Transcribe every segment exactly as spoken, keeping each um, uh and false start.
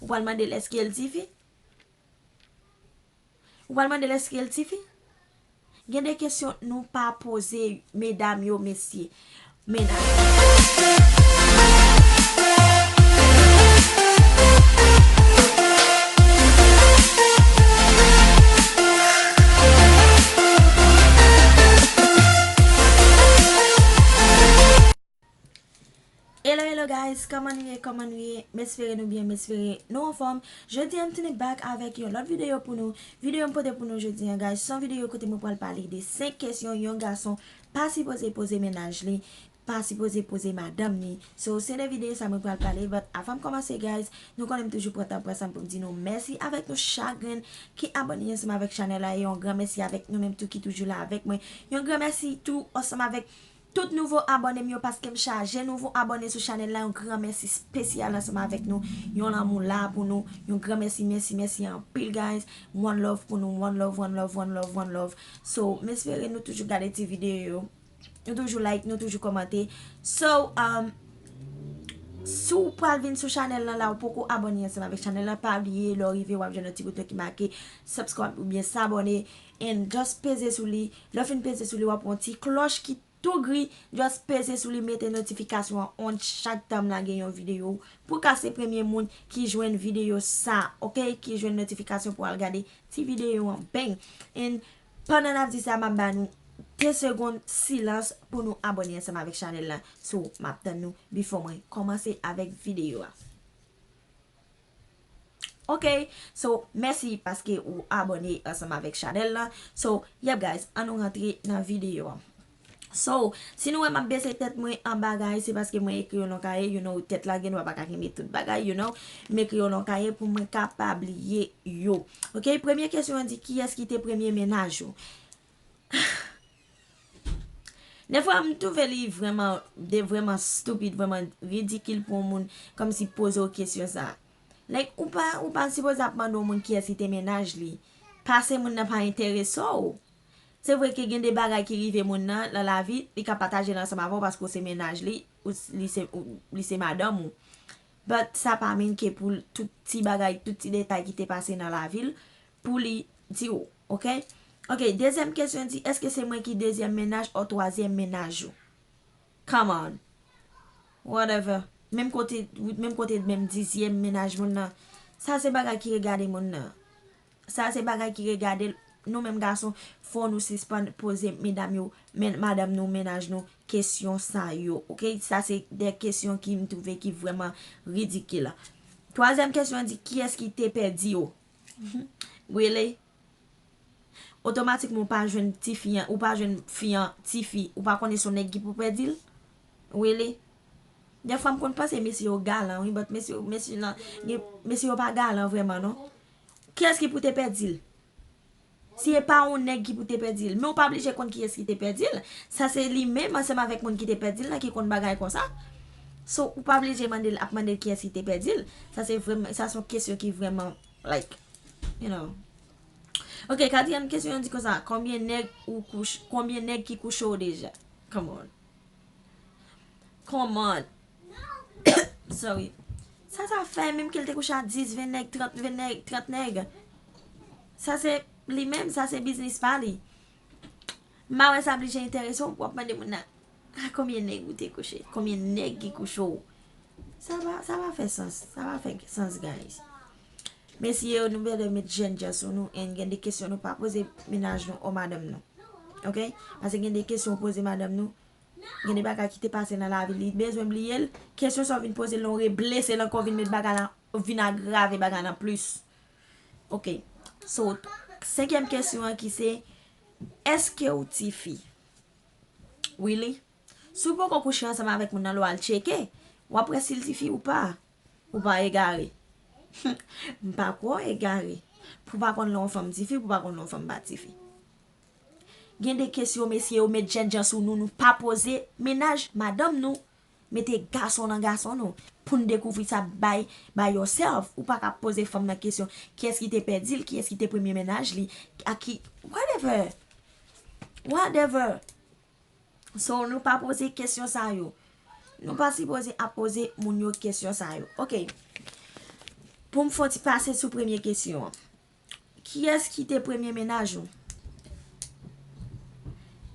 Ou pral mande l èske l tifi? Ou pral mande l èske l tifi? Gen de kesyon nou pa poze medam yo, mesye. Mennaj. Hello, hello guys, kòman nou ye, kòman nou ye? M espere nou byen, m espere nou anfòm. Jodi a m tounen back avèk yon lòt videyo pou nou. Videyo m pote pou nou jodi a, guys, se yon videyo kote mwen pral pale de senk kesyon yon gason pa sipoze poze mennaj li, pa sipoze poze madanm li. So, se de videyo sa mwen pral pale, but avan m kòmanse, guys, nou konnen m toujou pran tan pran san pou m di nou mèsi avèk nou chak grenn ki abòne ansanm avèk chanèl la, e yon gran mèsi avèk nou menm tou ki toujou la avèk mwen. Yon gran mèsi tou ansanm avèk tout nouvo abòne m yo, paske m chaje nouvo abòne sou chanèl la. Yon gran mèsi espesyal ansanm avèk nou. Yon lanmou la pou nou. Yon gran mèsi, mèsi, mèsi anpil, guys. One love pou nou, one love, one love, one love, one love. So, m espere nou toujou gade ti videyo yo. Nou toujou like, nou toujou kòmante. So, um, si w pral vin sou chanèl lan la, ou poko abòne ansanm avèk chanèl lan, pa bliye, lè w rive, w ap jwenn yon ti bouton ki make subscribe oubyen s'abonner. And just peze sou li. Lè w fin peze sou li, w ap wè yon ti klòch ki tou gri, just peze sou li, mete notifikasyon an on chak tan m lage yon videyo pou ka se premye moun ki jwenn videyo sa, ok? Ki jwenn notifikasyon pou al gade ti videyo an, bang! And pandan n ap di sa, m ap ba nou de segonn silans pou nou abòne ansanm avèk chanèl la. So, m ap tann nou before mwen kòmanse avèk videyo a. Ok, so, mèsi paske ou abòne ansanm avèk chanèl la. So, yep guys, ann nou rantre nan videyo a. So, si nou wè m ap bese tèt mwen anba, guys, se paske mwen ekri yo nan kaye, you know, tèt la gen dwa pa ka kenbe tout bagay, you know, m ekri yo nan kaye pou mwen ka pa bliye yo. Ok, premye kesyon an di, kiyès ki te premye mennaj ou? Dèfwa, m twouve li vrèman, de vrèman stupid, vrèman ridikil pou yon moun kòmsi poze w kesyon sa. Like, ou pa, ou pa sipoze ap mande yon moun kiyès ki te mennaj li. Pase moun nan pa enterese w. Se vre ke gen de bagay ki rive moun nan, nan lavi, li ka pataje l ansanm avè w paske w se mennaj li, ou s-, li se, ou, li se madanm ou. But sa pa mean ke pou l, tout ti bagay, tout ti detay ki te pase nan lavi l, pou li di w, ok? Ok, dezyèm kesyon di, èske se mwen ki dezyèm mennaj ou twazyèm mennaj ou? Come on. Whatever. Menm kote, menm kote, menm dizyèm mennaj moun nan. Sa se bagay ki regade moun nan. Sa se bagay ki regade l. Nou menm gason, fò nou sispann poze medam yo, men, madanm nou, mennaj nou, kesyon sa yo, ok? Sa se de kesyon ki m twouve ki vrèman ridikil. Twazyèm kesyon an di, kiyès ki te pèdi w? Really? Otomatikman, ou pa jwenn tifi an, ou pa jwenn fi an, tifi, ou pa konnen se yon nèg ki pou pèdi l? Really? Dèfwa, m konn panse mesye yo galan, wi, but mesye, mesye nan, gen, mesye yo pa galan vrèman, non. Kiyès ki pou te pèdi l? Si e pa yon nèg ki pou te pèdi l, men ou pa blije konn kiyès ki te pèdi l. Sa se li menm ansanm avèk moun ki te pèdi l nan ki konn bagay konsa. So, ou pa blije mande l, ap mande l kiyès ki te pèdi l. Sa se vrèman, sa se yon kesyon ki vrèman, like, you know. Ok, katriyèm kesyon an di konsa, konbyen nèg ou kouch-, konbyen nèg ki kouche w deja? Come on. Come on. Sorry. Sa sa fè, menm ke l te kouche a dis, ven nèg, trant, ven nèg, trant nèg. Sa se li menm, sa se biznis pa li. M pa wè sa blije enterese w, w ap mande moun nan, a, konbyen nèg ou te kouche? Konbyen nèg ki kouche w? Sa pa, sa pa fè sans. Sa pa fè sans, guys. Mesye yo, nou bèlè met jènjan sou nou, and gen de kesyon nou pa poze mennaj nou ou madanm nou. Ok? Paske gen de kesyon ou poze madanm nou, gen de bagay ki te pase nan lavi, li bezwen bliye l. Kesyon sa w vin poze l, ou reblese l ankò, vin met bagay la, vin agrave bagay lan plis. Ok. So, senkyèm kesyon an ki se, èske w tifi? Really? Si w poko kouche ansanm avèk moun nan, lè w al tcheke, w ap wè si l tifi ou pa. Ou pa egare. M pa kwè w egare. Pou w pa konn lè yon fanm tifi, pou w pa konn lè yon fanm pa tifi. Gen de kesyon, mesye yo met jènjan sou nou, nou pa poze mennaj madanm nou. Mete gason nan gason nou. Pou n dekouvri sa by, by yourself. Ou pa ka poze fanm nan kesyon, kiyès ki te pèdi l, kiyès ki te premye mennaj li, a ki, whatever. Whatever. So, nou pa poze kesyon sa yo. Nou pa sipoze ap poze moun yo kesyon sa yo. Ok. Pou m fè yon ti pase sou premye kesyon an. Kiyès ki te premye mennaj ou?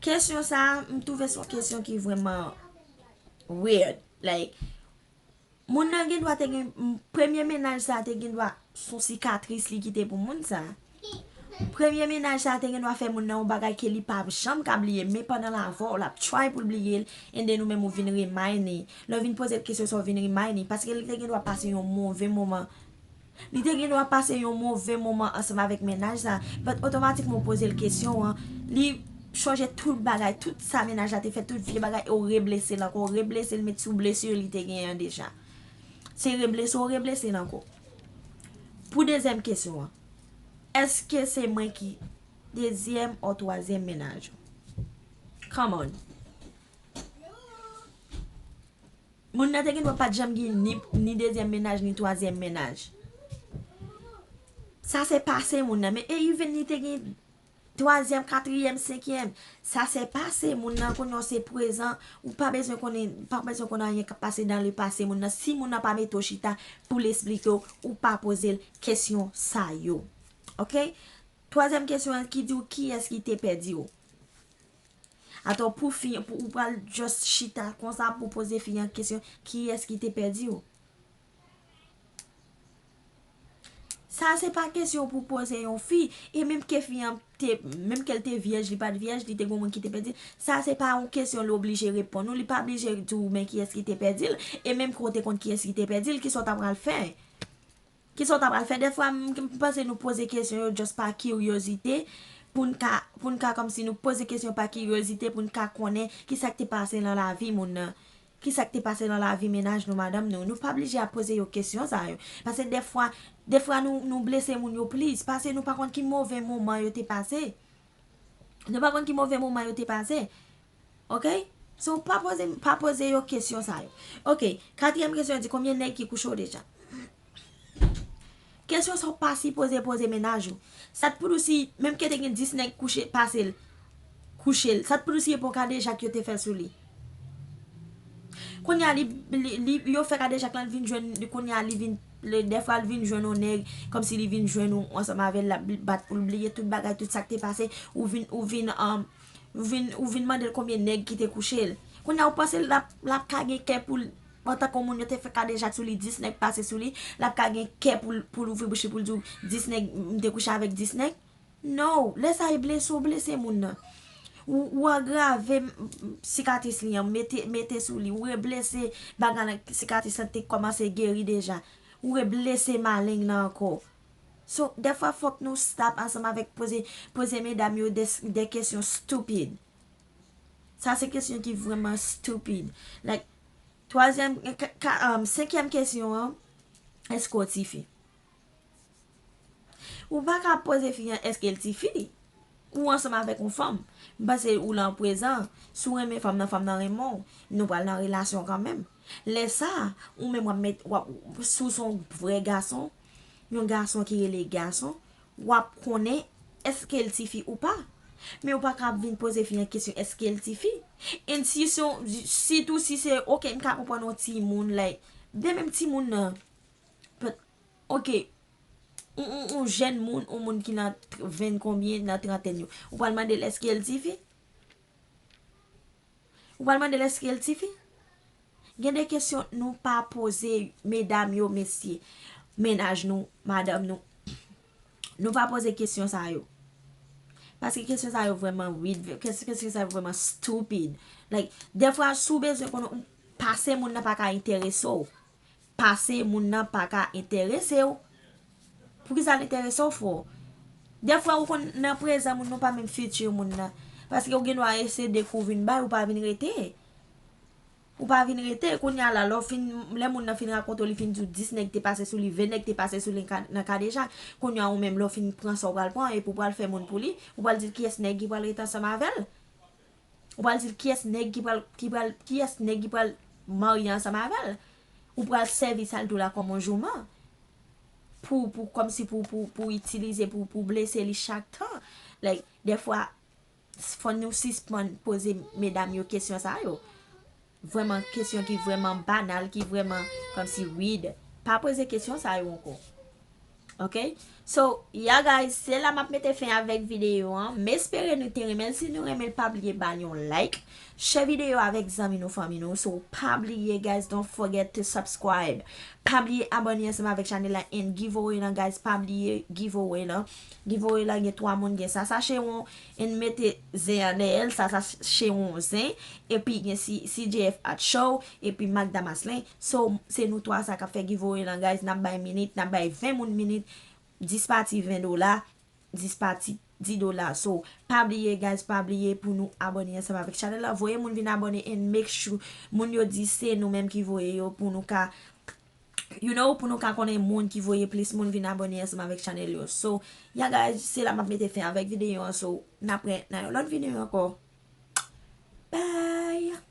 Kesyon sa a, m twouve se yon kesyon ki vrèman weird. Like, moun nan gen dwa te gen, m, premye mennaj sa a te gen dwa se yon sikatris li kite pou moun sa a. Premye mennaj sa a te gen dwa fè moun nan yon bagay ke li pa janm ka bliye, men pandan l avè w, l ap try pou l bliye l, and then ou menm ou vin remind li. Lè w vin poze l kesyon sa, w vin remind li, paske li te gen dwa pase yon move moman. Li te gen dwa pase yon move moman ansanm avèk mennaj sa, but otomatikman w poze l kesyon an, li chonje tout bagay, tout sa mennaj la te fè, tout vye bagay, e w reblese l ankò, w reblese l, met sou blesi li te genyen an deja. Se reblese w reblese l ankò. Pou dezyèm kesyon an, èske se mwen ki dezyèm or twazyèm mennaj ou? Come on. Moun nan te gen dwa pa t janm gen ni, ni dezyèm mennaj, ni twazyèm mennaj. Sa se pase moun nan. Men e even li te gen twazyèm, katriyèm, senkyèm. Sa se pase moun nan, kounye a se prezan. Ou pa bezwen konnen, pa bezwen konnen anyen k ap pase dans le passé moun nan. Si moun nan pa mete w chita pou l esplike w, ou pa poze l kesyon sa yo. Oke? Twazyèm kesyon an ki di w kiyès ki te pèdi w. Atò pou fi, pou ou pral just chita konsa pou poze fi an kesyon, kiyès ki te pèdi w? Sa se pa kesyon pou poze yon fi, e menm ke fi an te, menm ke l te vyèj, li pa t vyèj, li te gen yon moun ki te pèdi l, sa se pa yon kesyon li oblije reponn ou, li pa oblije di w men kiyès ki te pèdi l, e menm ke w te konn kiyès ki te pèdi l, kisa w ta pral fè? Kisa w ta pral fè? Dèfwa, m, m panse nou poze kesyon yo just pa kiryozite, pou n ka, pou n ka kòmsi nou poze kesyon pa kiryozite, pou n ka konnen kisa k te pase nan lavi moun nan. Kisa k te pase nan lavi mennaj nou, madanm nou. Nou pa blije ap poze yo kesyon sa yo. Paske dèfwa, dèfwa nou, nou blese moun yo plis, paske nou pa konn ki move moman yo te pase. Nou pa konn ki move moman yo te pase. Oke? So, pa poze, pa poze yo kesyon sa yo. Oke, katriyèm kesyon an di, konbyen nèg ki kouche w deja? Kesyon sa w pa sipoze poze mennaj ou. Sa t pou di w si, menm ke te gen dis nèg kouche, pase l, kouche l, sa t pou di w si e pa yon kadejak yo te fè sou li? Kounye a, li, li, li, yo fè kadejak lan, l vin jwenn, kounye a, li vin, le, dèfwa, l vin jwenn yon nèg, kòmsi li vin jwenn ou ansanm avè l, l ap bat pou l bliye tout bagay, tout sa k te pase, ou vin, ou vin, um, ou vin, ou vin mande l konbyen nèg ki te kouche l. Kounye a, ou panse l ap, l ap ka gen kè pou l, antanke yon moun yo te fè kadejak sou li, dis nèg pase sou li, l ap ka gen kè pou l, pou l ouvri bouch li, pou l di w, dis nèg, m te kouche avèk dis nèg? No, lè sa e blese w blese moun nan. Ou, ou agrave m, m, sikatris li an, mete, mete sou li, ou reblese bagay lan, sikatris lan te kòmanse geri deja. Ou reblese maleng nan ankò. So, dèfwa fòk nou stop ansanm avèk poze, poze medam yo de, de kesyon stupid. Sa se kesyon ki vrèman stupid. Like, twazyèm, ka, ka, um, senkyèm kesyon an, èske w tifi? Ou pa ka poze fi an èske l tifi. Ou ansanm avèk yon fanm. M panse ou la an prezan. Si w renmen fanm nan, fanm nan renmen w. Nou pral nan relasyon kanmenm. Lè sa, ou menm w ap met, w ap, si w se yon vrè gason, yon gason ki rele gason, w ap konnen èske l tifi ou pa. Men ou pa ka ap vin poze fi an kesyon èske l tifi. And si se yon, sitou si se, oke, m ka konprann yon timoun, like, de menm timoun nan. But, oke, yon, yon, yon jèn moun, yon moun ki nan tr-, ven konbyen, nan trantèn yo. Ou pral mande l èske l tifi? Ou pral mande l èske l tifi? Gen de kesyon nou pa poze medam yo, mesye, mennaj nou, madanm nou. Nou pa poze kesyon sa yo. Paske kesyon sa yo vrèman weird, kes-, kesyon sa yo vrèman stupid. Like, dèfwa, si w bezwen konnen, pase moun nan pa ka enterese w. Pase moun nan pa ka enterese w. Poukisa l enterese w fò? Dèfwa ou konn nan prezan moun nan pa menm future moun nan. Paske ou gen dwa eseye dekouvri yon bagay ou pa vin rete. Ou pa vin rete, kounye a la, lè w fin, lè moun nan fin rakonte w, li fin di w dis nèg te pase sou li, ven nèg te pase sou li ka-, nan kadejak. Kounye a ou menm, lè w fin pran sa w pral pran, epi w pral fè moun pou li, ou pral di l kiyès nèg ki pral rete ansanm avè l. Ou pral di l kiyès nèg ki pral, ki pral, kiyès nèg ki pral marye ansanm avè l. Ou pral sèvi sa l di w la kòm yon jouman. Pou, pou, kòmsi pou, pou, pou itilize, pou, pou blese li chak tan. Like, dèfwa, fò nou sispann poze medam yo kesyon sa yo. Vrèman, kesyon ki vrèman banal, ki vrèman kòmsi weird. Pa poze kesyon sa yo ankò. Ok? So, yeah guys, se la m ap mete fen avèk videyo an. M espere nou te renmen l. Si nou renmen l, pa bliye ba l yon like. Share videyo avèk zanmi nou, fanmi nou. So, pa bliye, guys, don't forget to subscribe. Pa bliye abòne ansanm avèk chanèl la and giveaway lan, guys. Pa bliye giveaway lan. Giveaway lan gen twa moun, gen Sasa Chewon, and mete zen an dèyè l, Sasa Chewon zen, epi gen C J F Art Show, epi Magda Maslin. So, se nou twa sa k ap fè giveaway lan, guys. N ap bay minit, n ap bay ven moun minit, dis pati ven dola, dis pati dis dola. So, pa bliye, guys, pa bliye pou nou abòne ansanm avèk chanèl la. Voye moun vin abòne and make sure moun yo di se nou menm ki voye yo pou nou ka, you know, pou nou ka konnen moun ki voye plis moun vin abòne ansanm avèk chanèl yo. So, yeah, guys, se la m ap mete fen avèk videyo an. So, n ap wè nan yon lòt videyo ankò. Bye!